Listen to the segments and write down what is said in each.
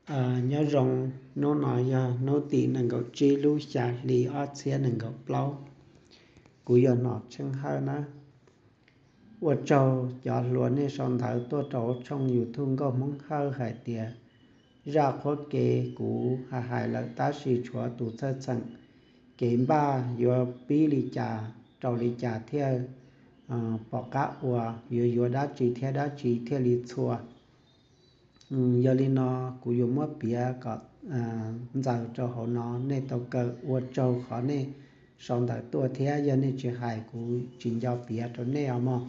Nyob zoo, hnub no yog hnub tim nees nkaum tsib lub xya hli ob txhiab nees nkaum plaub. Kuv yog Nom Tsheej Hawj na. Ua tsaug cov hluas nej sau ntawv tuaj rau hauv tshooj YouTube Nkauj Hmoob Hawj hais tias zaj qhuab ke kuv hais hais lawm tab sis tshuav tus txhawj txheem kev npaj yuav pib li cas rau li cas thiaj pom qab ua, yuav yuav dab tsi thiab dab tsi thiaj li txhua. Yog li no kuv yuav muab piav kom ntxaws rau hauv no, nej tau kawm. Ua tsaug qhov nej sau ntawv tuaj thiab, yog nej tsis hais kuv tsis nco piav rau nej os mog.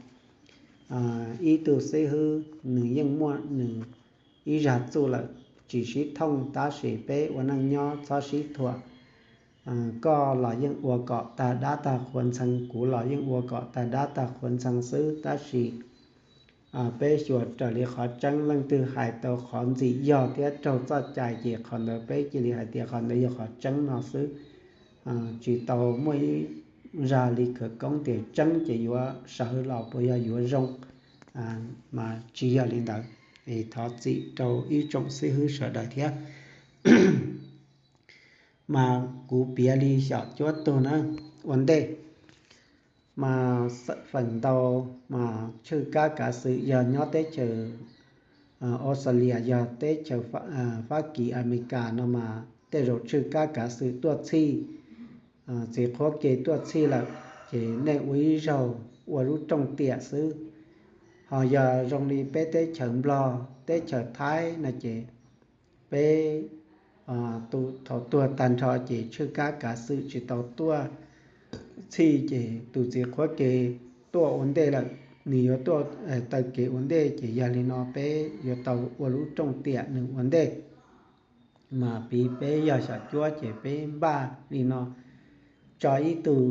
Ib tug xib hwb nws yeej muaj nws ib zag txuj lawm, tsis sib thooj tab sis peb ua neej nyob txhob sib thuam. Koj los yeej ua kom tag dab tag qhuas ntxhee, kuv los yeej ua kom tag dab tag qhuas ntxhee xwb, tab sis peb xyuas raws li qhov tseeb, leej twg hais tau qhov ntxim yog thiab raug txoj cai ces qhov ntawd peb cia li hais tias qhov ntawd yog qhov tseeb no xwb. Tsis tau muaj ib zag li khawv koob tias tseeb ces yuav sawv los puas yog yuav zoo, mas tsis yog li ntawd. Es thov txim rau ib tsoom xib hwb sawv daws thiab. Mas kuv piav li xyom cuab tug na. Ua ntej mas feem ntau mas tshwj kab kav xwm yog nyob teb chaws Australia, yog teb chaws Fab Kis Amelikas no mas tej zaum tshwj kab kav xwm tuaj txhij, txiv qhuab ke tuaj txhij lawm, ces nej ua ib zaug ua lub rooj tiam xwb. Ho yog zoo li peb teb chaws Nplog, teb chaws Thaib no ces peb tus thaum tuag tag nrho ces tshwj kab kav xwm tsis tau tuaj txhij, ces tus txiv qhuab ke tuaj ua ntej lawm, nws yuav tuaj taw kev ua ntej, ces yog li no peb yuav tau ua lub rooj tiam nws ua ntej. Mas piv peb yog xyom cuab ces peb npaj li no, tso ib tug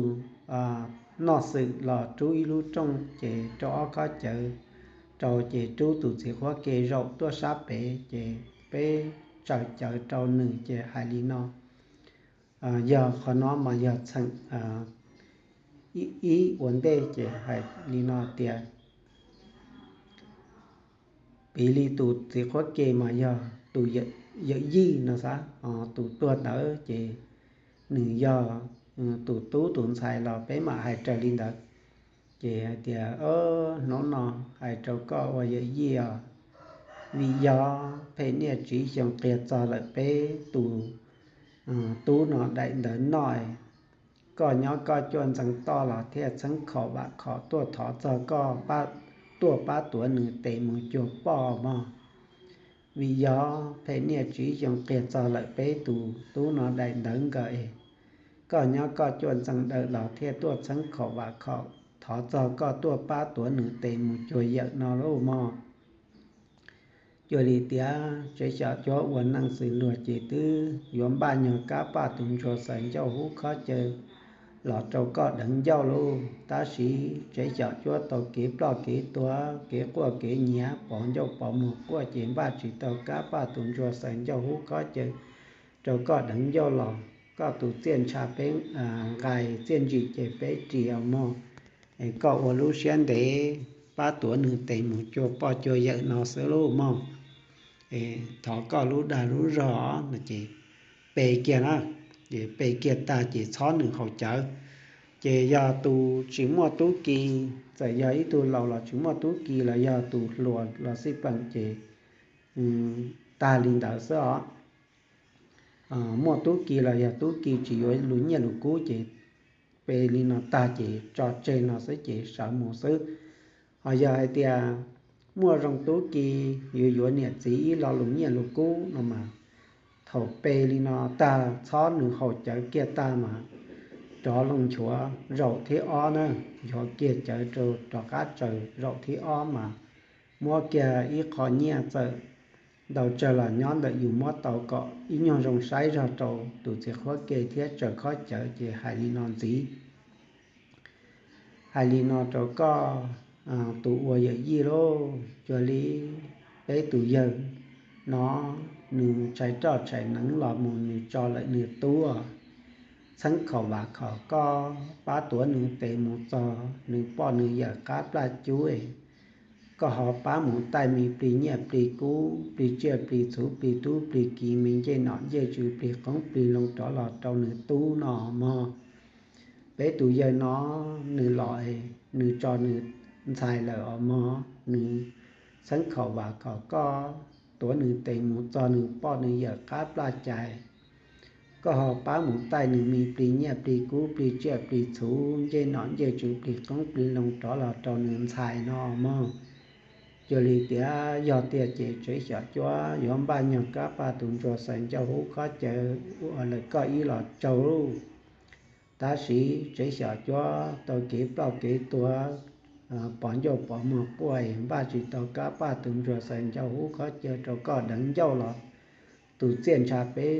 noj xwm los rub ib lub rooj ces rau ob khob cawv rau, ces rub tus txiv qhuab ke zaum tuaj sab pem, ces peb tsaws cawv rau nws ces hais li no. Yog qhov no mas yog txheem ib ua ntej ces hais li no tias, piv li tus txiv qhuab ke mas yog tus yawm yij no xav, tus tuag ntawd ces nws yog tus tub tus ntxhais los peb mam hais raws li ntawd. Ces hais tias, hnub no hais rau koj ua yawm yij os, vim yog phem niaj tsiv xyoo qiag txog lawm peb tus tub no daim ntawv noj, koj nyob koj cuaj ntxees toj los thiaj txheeb khom vam khom tuaj thov txog koj, tuaj pab tuav nws tes mus cuag poj mog. Vim yog phem niaj tsiv xyoo qiag txog lawm peb tus tub no daim ntawv nkaws es, koj nyob koj cuaj ntxees dawm los thiaj tuaj txheeb khom vam khom thov txog koj tuaj pab tuav nws tes mus cuag yawm no lauj mog. Cuag li tias tsev xyom cuab ua neej xws luag ces twb yuav npaj nyuag kab paj tus ntsuag xaws ncauj hub khob caw los rau koj deev ncauj lauj. Tab sis tsev xyom cuab tau kev ploj kev tuag, kev quaj kev nyiav, pov ncauj pov muag quaj ces npaj tsis tau kab paj tus ntsuag xaws ncauj hub khob caw rau koj deev ncauj los. Koj tus txiaj ntsha peb nqaij, txiaj ntsim ces peb ris mog. Es koj ua lub siab ntev pab tuav nws tes mus cuag poj cuag yawm no xwb lauj mog. Es thov koj lub dag lub zog no ces pe kiag na, ces pe kiag tag ces txhob nws haus cawv. Ces yog tus tsis muaj tub ki, txawm yog ib tug laus los tsis muaj tub ki los yog tus hluas los xij peem ces tag li ntawd xwb os. Muaj tub ki los yog tub ki tsis yuav lus nyiaj lus kub ces pe li no tag ces tso tseg no xwb ces sawv mus xwb. Ho yog hais tias muaj zoo tub ki yuav yuav niam txiv ib lo lus nyiaj lus kub no mas thaum pe li no tag txhob nws haus cawv kiag tag mas rov loo nchuav zaum thib ob na, nchuav kiag cawv rau rov qab tsaws zaum thib ob mas muab kiag ib qho nyiaj txawm ntau tsawg los nyob ntawm yus muab tau kom ib nyuag zoo saib zog rau tus txiv qhuab ke thiab tsaws khob cawv ces hais li no ntxiv. Hais li no rau koj tus ua yawm yij lauj, cuag li peb tus yawg no nws tshais roj tshais neev los mus nws tso lawm nws tub, txheeb khaum vam khaum koj pab tuav nws tes mus txog nws poj nws yawm qab plaj cub, koj ho pab mus taij me plig nyiaj plig kub, plig tsiaj plig txhuv, plig tub plig ki, me ncej nom ncej tswv, plig qoob plig loo rov los rau nws tub no mog. Peb tus yawg no nws los, nws tso nws ntxhais lawm os mog, nws txheeb khaum vam khom koj, tuav nws tes mus txog nws poj nws yawm qab plaj cai. Koj ho pab mus taij nws me plig nyiaj plig kub, plig tsiaj plig txhuv, ncej nom ncej tswv, plig qoob plig loo rov los rau nws ntxhais no mog. Cuag li tias yog tiag ces tsev xyom cuab yuav npaj nyog kab paj tus ntsuag xaws ncauj hub khob caw ua lawm koj ib los tsaug lauj. Tab sis tsev xyom cuab tau kev ploj kev tuag, pos ncauj pos muag quaj, npaj tsis tau kab paj tus ntsuag xaws ncauj hub khob caw rau koj deev ncauj los, tus txiaj ntsha peb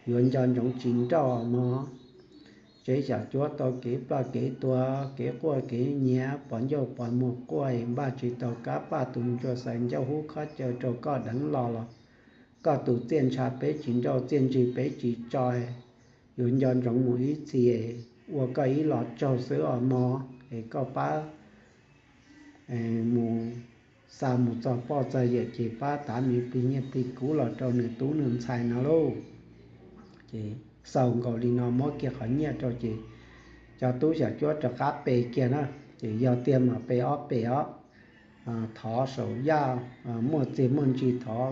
yuav nco ntsoov tsis nrauj mog. Tsev xyom cuab tau kev ploj kev tuag, kev quaj kev nyiav, pos ncauj pos muag quaj, npaj tsis tau kab paj tus ntsuag xaws ncauj hub khob caw rau koj deev los los, koj tus txiaj ntsha peb tsis nrauj, txiaj ntsig peb tsis tso, yuav nco ntsoov mus ib txhis ua koj ib los tsaug xwb os mog. Es koj pab mus xa mus txog poj txog yawm ces pab tav me plig nyiaj plig kub los rau nws tub nws ntxhais no lauj. Ces xaus nkaus li no muab kiag qhov nyiaj rau ces cov tub xyom cuab rov qab pe kiag na. Ces yog tiag mas pe ob pes os, thov saum yaj, muaj txiag muaj ntsig thov,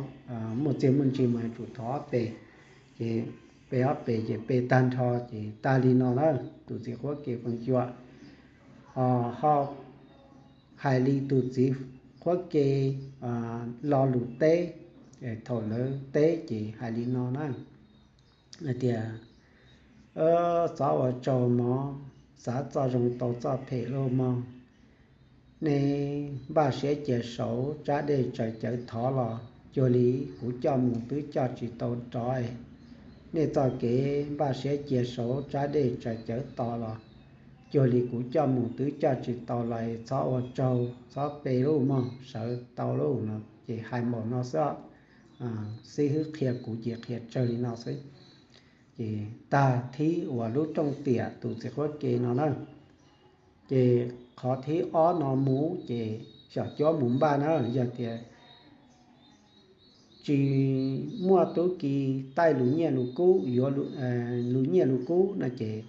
muaj txiag muaj ntsig mas yuav tsum thov ob pes. Ces pe ob pes ces pe tag nrho ces tag li no na. Tus txiv qhuab ke feem xyuam ho hais li tus txiv qhuab ke lo lus teb, thaum lawv teb ces hais li no na, hais tias, Txhob ua tsaug mog, xav txoj zoo tau txoj phem lauj mog. Nej npaj siab cia saud tsab dej tsaws cawv thov los cuag li kuv coj mus twb coj tsis tau rov. Nej txoj kev npaj siab cia saud tsab dej tsaws cawv tos los cuag li kuv coj mus twb coj tsis tau los, txhob ua tsaug, txhob pe lauj mog, sawv tau lauj no. Ces hais npaum no xwb, xib hwb qhia kuv ces qhia tsawg li no xwb. Ces tag thib uas lub rooj tiam tus txiv qhuab ke no na, ces qhov thib ob no mus ces xyom cuab mus npaj na, yog tias tsis muaj tub ki taij lus nyiaj lus kub, yuav lus nyiaj lus kub no ces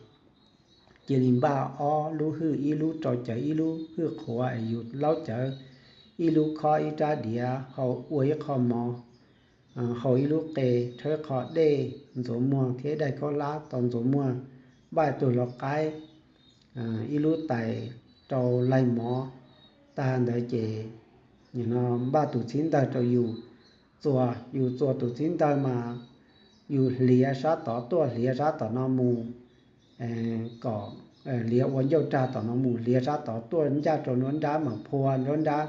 cia li npaj ob lub hwj, ib lub rau cawv ib lub hwj qhuav es yus laub cawv, ib lub khob ib rab diav, hau ua ib qho mov, hau ib lub qe, rhaub ib qho dej ntxuav muag thiab daim khaub hlab tau ntxuav muag, npaj tus lau qaib, ib lub tais rau laig mov. Tag ntawd ces npaj tus txhib ntawg rau yus txua. Yus txua tus txhib ntawg mas yus hliav sab tod tuaj hliav sab tom no mus, kom hliav ua ncauj rag tom no mus hliav sab tod tuaj ncaj rau nruab nrab mas phua nruab nrab,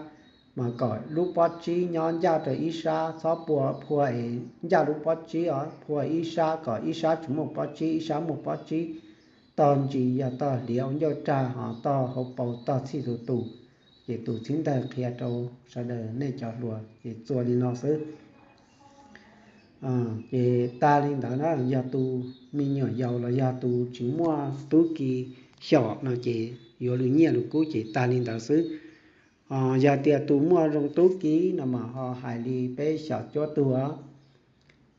mas kom lub pob tsib nyob ncaj rau ib sab, txhob phua ncaj lub pob tsib os, phua ib sab kom ib sab tsis muaj pob tsib ib sab muaj pob tsib. Tog ntsis yog tog hliav ua ncauj rag ho tog hauv paus tog txhij tus tus. Ces tus txhib ntawg qhia rau sawv daws nej cov hluas ces txua li no xwb. Ces tag li ntawd na, yog tus me nyuam yaus los yog tus tsis muaj tub ki xyom no ces yuav lus nyiaj lus kub ces tag li ntawd xwb. Yog tias tus muaj zoo tub ki no mas ho hais li peb xyom cuab tuag,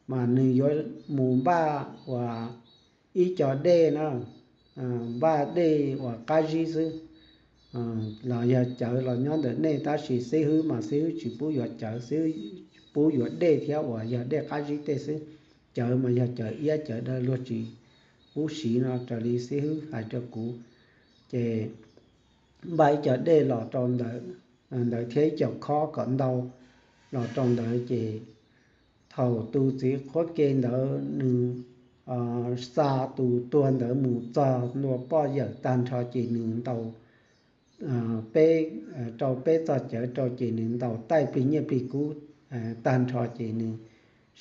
mas nws yuav mus npaj uas ib co dej na, npaj dej uas qab zib xwb, los yog cawv los nyob ntawm nej, tab sis xib hwb mas xib hwb tsis pub yuav cawv, xib hwb pub yuav dej thiab uas yog dej qab zib tej xwb. Cawv mas yog cawv iab cawv daw luag tsis pub siv no raws li xib hwb hais rau kuv. Ces npaj ib co dej los rau ntawd, ntawd thiab ib co khob kom ntau los rau ntawd ces thaum tus txiv qhuab ke ntawd nws xa tus tuag ntawd mus txog ntua poj yawm tag nrho ces nws ntaus peb, rau peb txoj cawv rau ces nws ntaus taij plig nyiaj plig kub tag nrho ces nws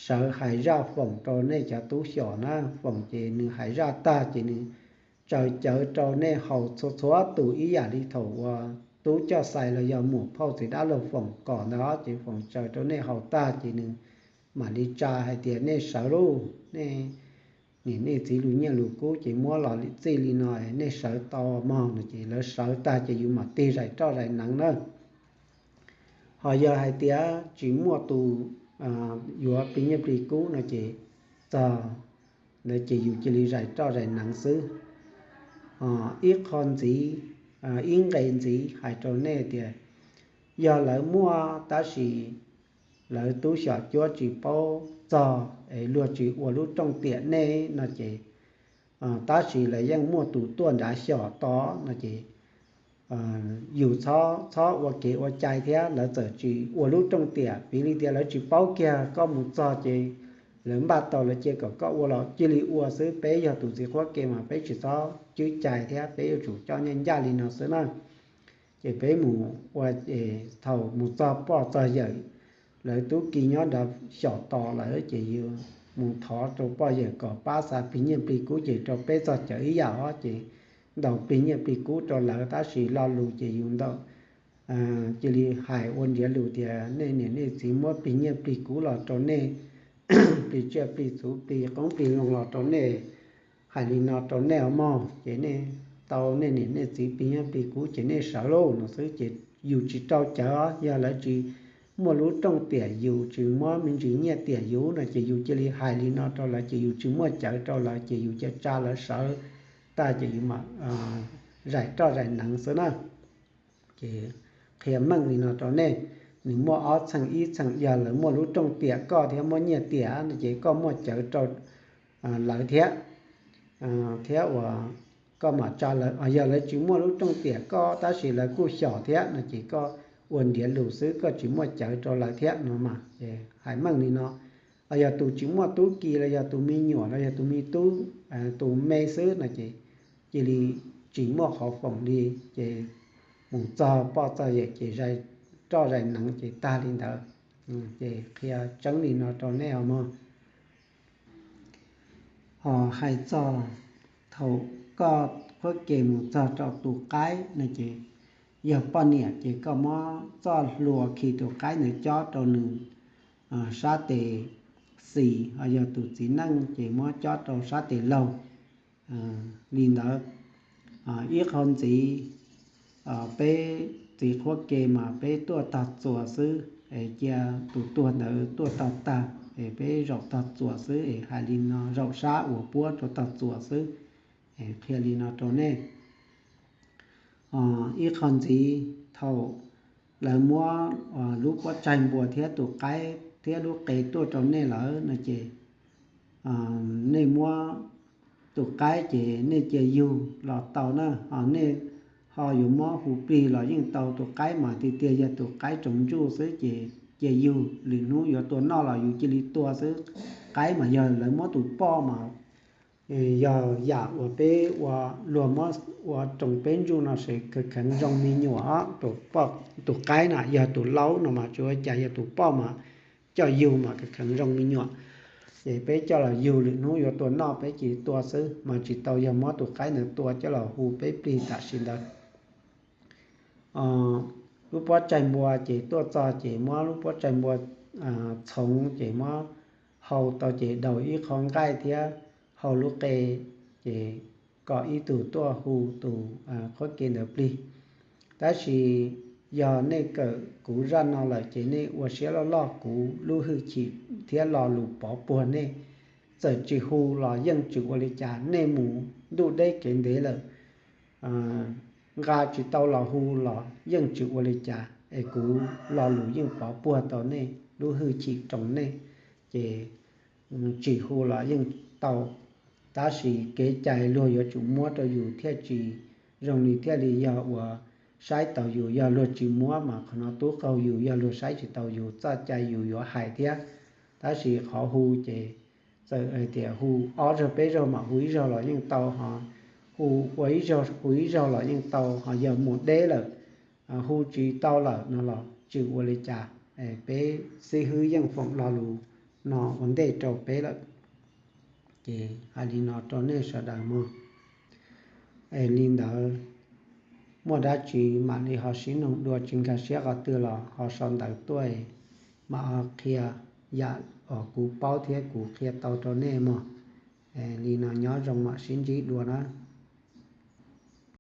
sawv hais zaj foom rau nej cov tub xyom na. Foom ces nws hais zaj tag ces nws tsaws cawv rau nej haus txhua txhua tus ib yam li thaum uas tub coj xais los yog muam phauj txiv dab laug foom kom ntawd ces foom tsaws rau nej haus tag ces nws mam li tsa hais tias nej sawv lauj, nej niam nej txiv lus nyiaj lus kub ces muab los txij li no, nej sawv tau mog no ces lawv sawv tag ces yus mam tig zais roj zais neev na. Ho yog hais tias tsis muaj tus yuav plig nyiaj plig kub no ces txog ntawd ces yus cia li zais roj zais neev xwb. Ib qho ntxiv, ib nqe ntxiv hais rau nej tias yog lawv muaj tab sis lawv tub xyom cuab tsis paub txog es luag tsis ua lub rooj tiam nej no ces tab sis lawv yeej muaj tus tuaj nrad xyom tos no ces yus txhob ua kev ua cai thiab. Lawv txawm tsis ua lub rooj tiam, piv li tias lawv tsis paub kiag, koj mus txog ces lawv npaj tau lawv cia kom koj ua los cia li ua xwb. Peb yog tus txiv qhuab ke mas peb tsis txhob cwb cai thiab, peb yuav tsum coj nyob ncaj li no xwb na. Ces peb mus ua, thaum mus txog poj txog yawm, lawv tub ki nyob nrad xyom tos lawm ces yus mus thov rau poj yawm kom pab xa plig nyiaj plig kub ces rau peb txog cawv ib yam os. Ces ntaus plig nyiaj plig kub rau lawv tab sis lo lus ces yus ntaus cia li hais ua ntiav lus tias nej niam nej txiv muab plig nyiaj plig kub los rau nej, plig tsiaj plig txhu plig qoob plig loo los rau nej, hais li no rau nej os mog. Ces nej tau nej niam nej txiv plig nyiaj plig kub ces nej sawv lauj no xwb ces yus tsis rau cawv os. Yog lawv tsis muaj lub rooj tiam yus, tsis muab me ntsis nyiaj tiam yus no ces yus cia li hais li no rau lawv ces yus tsis muaj cawv rau lawv ces yus cia tsa lawv sawv tag ces yus mam zais roj zais neev xwb na. Ces qhia meej li no rau nej, nws muaj ob txheej, ib txheej yog lawv muaj lub rooj tiam koj thiab muab nyiaj tiam no ces koj muaj cawv rau lawv thiab, thiab uas koj mam tsa lawv. Yog lawv tsis muaj lub rooj tiam koj tab sis lawv kuj xyom thiab no ces koj ua ntiav lus xwb, koj tsis muaj cawv rau lawv thiab no mas. Hais meej li no, yog tus tsis muaj tub ki los yog tus me nyuam los yog tus me tub, tus me xwb no ces cia li tsis muaj qhov foom li, ces mus txog poj txog yawm ces zais roj zais neev ces tag li ntawd. Ces qhia tseeb li no rau nej os mog. Ho hais txog thaum koj qhuab ke mus txog rau tus qaib no ces yog poj niam ces koj muab txoj hlua khi tus qaib ntawd cob rau nws sab tes xis, ho yog tus txiv neej ces muab cob rau sab tes laug li ntawd. Ib qho ntxiv, peb txiv qhuab ke mas peb tuaj tog txuas xwb, es cia tus tuag ntawd tuaj tog tag es peb zaum tog txuas xwb, es hais li no zaum sab uas puab rau tog txuas xwb. Qhia li no rau nej. Ib qho ntxiv, thaum lawv muab lub pob tsaig npua thiab tus qaib thiab lub qe tuaj rau nej lawm no ces nej muab tus qaib ces nej cia yug los tau na, ho nej ho yuav muab hu plig los yeej tau. Tus qaib mas tiag tiag yog tus qaib tsoos ntsuj xwb ces cia yug, lwm hnub yuav tua noj los yus cia li tua xwb. Qaib mas yog lawv muab tus poj mas yog yam uas peb ua, luag muab ua roos peb ntsuj no ces kheev zoo me nyuam os. Tus qaib na yog tus laub no mas tsis ua cas, yog tus poj mas coj yug mas kheev zoo me nyuam. Ces peb coj los yug, lwm hnub yuav tua noj peb cia li tua xwb, mas tsis tau yog muab tus qaib ntawd tua coj los hu peb plig tam sim ntawd. Lub pob tsaig npua ces tuaj txog ces muab lub pob tsaig npua txhoov ces muab hau tau ces daus ib qho nqaij thiab hau lub qe, ces kom ib tug tuaj hu tus qhuab ke ntawd plig. Tab sis yog nej kawm kuv zaj no lawm ces nej ua siab loj loj, kuv lub hwj chim thiab lo lus pov puag nej. Txawm tsis hu los yeej tsis ua li cas, nej mus ntuj deb kev ntev lawm, nqa tsis tau los hu los yeej tsis ua li cas, es kuv lo lus yeej pov puag tau nej lub hwj chim roos nej, ces tsis hu los yeej tau. Tab sis kev cai luag yuav tsum muab rau yus thiaj tsis zoo li, thiaj li yog uas saib taus yus. Yog luag tsis muab mas qhov no tub qaug yus, yog luag saib tsis taus yus, txoj cai yus yuav hais thiab. Tab sis qhov hu ces txawm hais tias hu ob zaug peb zaug mam hu ib zaug los yeej tau, ho hu ua ib zaug hu ib zaug los yeej tau, ho yog mus deb lawm, hu tsis tau lawm no los tsis ua li cas. Peb xib hwb yeej foom lo lus no ua ntej rau peb lawm. Ces hais li no rau nej sawv daws mog. Es li ntawd, muaj dab tsi mam li ho sib noog dua, tsis nkag siab qhov twg los ho sau ntawv tuaj, mam ho qhia yam uas kuv paub thiab kuv qhia tau rau nej mog. Li no nyob zoo, mam sib ntsib dua na.